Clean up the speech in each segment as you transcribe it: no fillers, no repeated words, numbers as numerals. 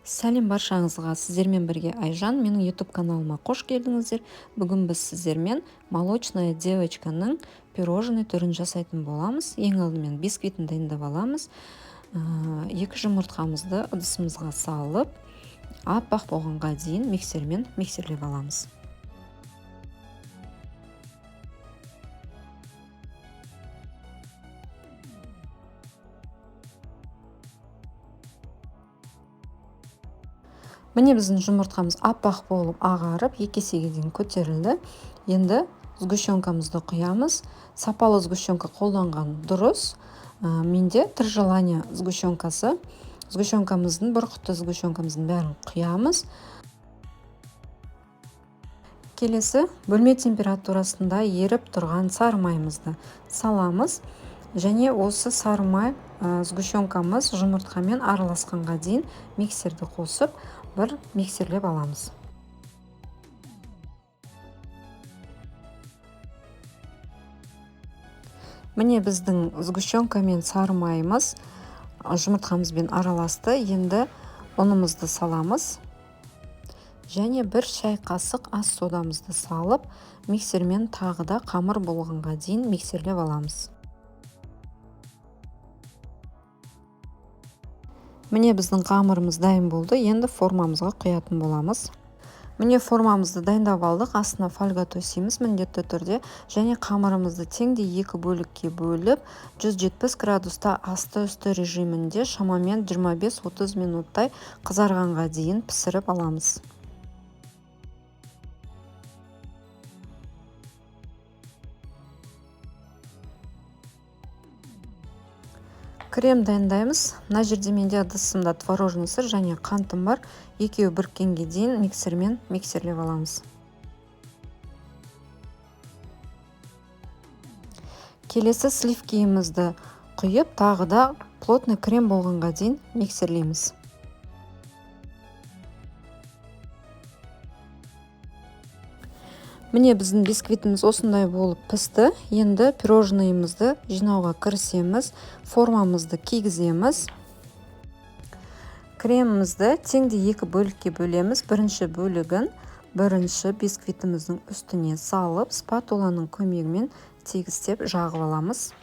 Сәлем баршаңызға, сіздермен бірге Айжан, менің YouTube каналыма қош келдіңіздер. Бүгін біз сіздермен молочная девочканың пирожный түрін жасайтын боламыз. Ең алдымен бисквитін дайындап аламыз. 2 жұмыртқамызды ыдысымызға салып, аппақ болғанға дейін миксермен миксерлеп аламыз. Міне біздің жұмыртқамыз аппақ болып ағарып, 2 есеге дейін көтерілді. Енді сгущенкамызды құямыз. Сапалы сгущенка қолданған дұрыс. Менде Три желания сгущенкасы. Сгущенкамыздың, бір құты сгущенкамыздың бәрін құямыз. Келесі бөлме температурасында еріп тұрған сары майымызды саламыз. Және осы сары май, сгущенкамыз жұмыртқамен араласқанға дейін миксерді қосып, бір миксерлеп аламыз. Міне біздің сгущенка мен сары майымыз жұмыртқамызбен араласты. Енді ұнымызды саламыз. Және бір шай қасық ас содамызды салып, миксермен тағы да қамыр болғанға дейін миксерлеп аламыз. Міне біздің қамырымыз дайын болды. Енді формамызға құятын боламыз. Міне формамызды дайындап алдық. Астына фольга төсейміз міндетті түрде. Және қамырымызды теңдей екі бөлікке бөліп, 170 градуста асты-үсті режимінде шамамен 25-30 минуттай қызарғанға дейін пісіріп аламыз. Крем дайындаймыз. Мына жерде менде ыдысымда творожный сыр және қантым бар. Екеуі біріккенге дейін миксермен миксерлеп аламыз. Келесі сливкиімізді құйып, тағы да плотный крем болғанға дейін миксерлейміз. Міне біздің бисквитіміз осындай болып пісті. Енді пирожныйымызды жинауға кірісеміз. Формамызды кигіземіз. Кремімізді теңдей екі бөлікке бөлеміз. Бірінші бөлігін бірінші бисквитіміздің үстіне салып, спатуланың көмегімен тегістеп жағып аламыз.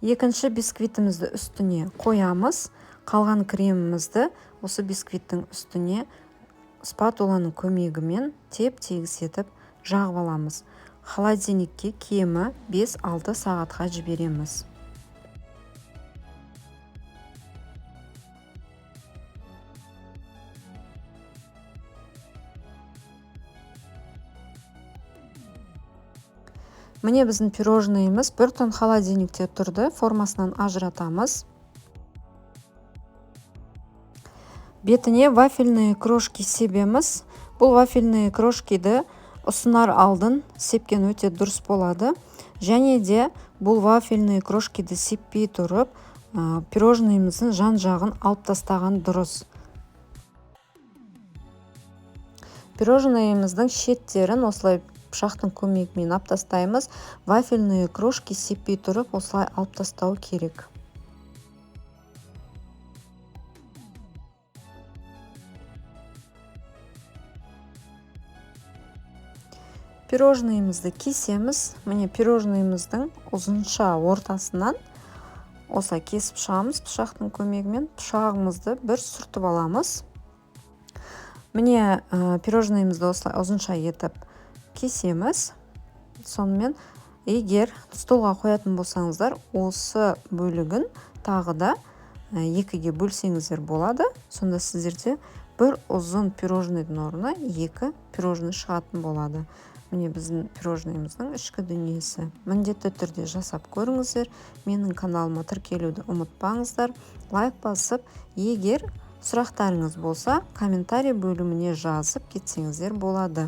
Екінші бисквитімізді үстіне қоямыз. Қалған кремімізді осы бисквиттің үстіне спатуланың көмегімен теп-тегіс етіп жағып аламыз. Холодильникке кемі 5-6 сағатқа жібереміз. Міне біздің пирожныйымыз бір түн холодильникте тұрды, формасынан ажыратамыз. Бетіне вафельные крошки себеміз. Бұл вафельные крошкиді ұсынар алдын сепкен өте дұрыс болады. Және де бұл вафельные крошкиді сеппей тұрып, пирожныйымыздың жан-жағын алып тастаған дұрыс. Пирожныйымыздың шеттерін осылай пышақтың көмегімен алып тастаймыз. Вафельные крошки сеппей тұрып осылай алып тастау керек. Пирожныйымызды кесеміз. Міне пирожныйымыздың ұзынша ортасынан осылай кесіп шығамыз пышақтың көмегімен. Пышағымызды бір сүртіп аламыз. Міне, пирожныйымызды осылай ұзынша етіп кесеміз. Сонымен егер столға қоятын болсаңыздар, осы бөлігін тағы да екіге бөлсеңіздер болады. Сонда сіздерде бір ұзын пирожныйдың орнына екі пирожный шығатын болады. Міне біздің пирожныйымыздың ішкі дүниесі. Міндетті түрде жасап көріңіздер. Менің каналыма тіркелуді ұмытпаңыздар. Лайк басып, егер сұрақтарыңыз болса, комментарий бөліміне жазып кетсеңіздер болады.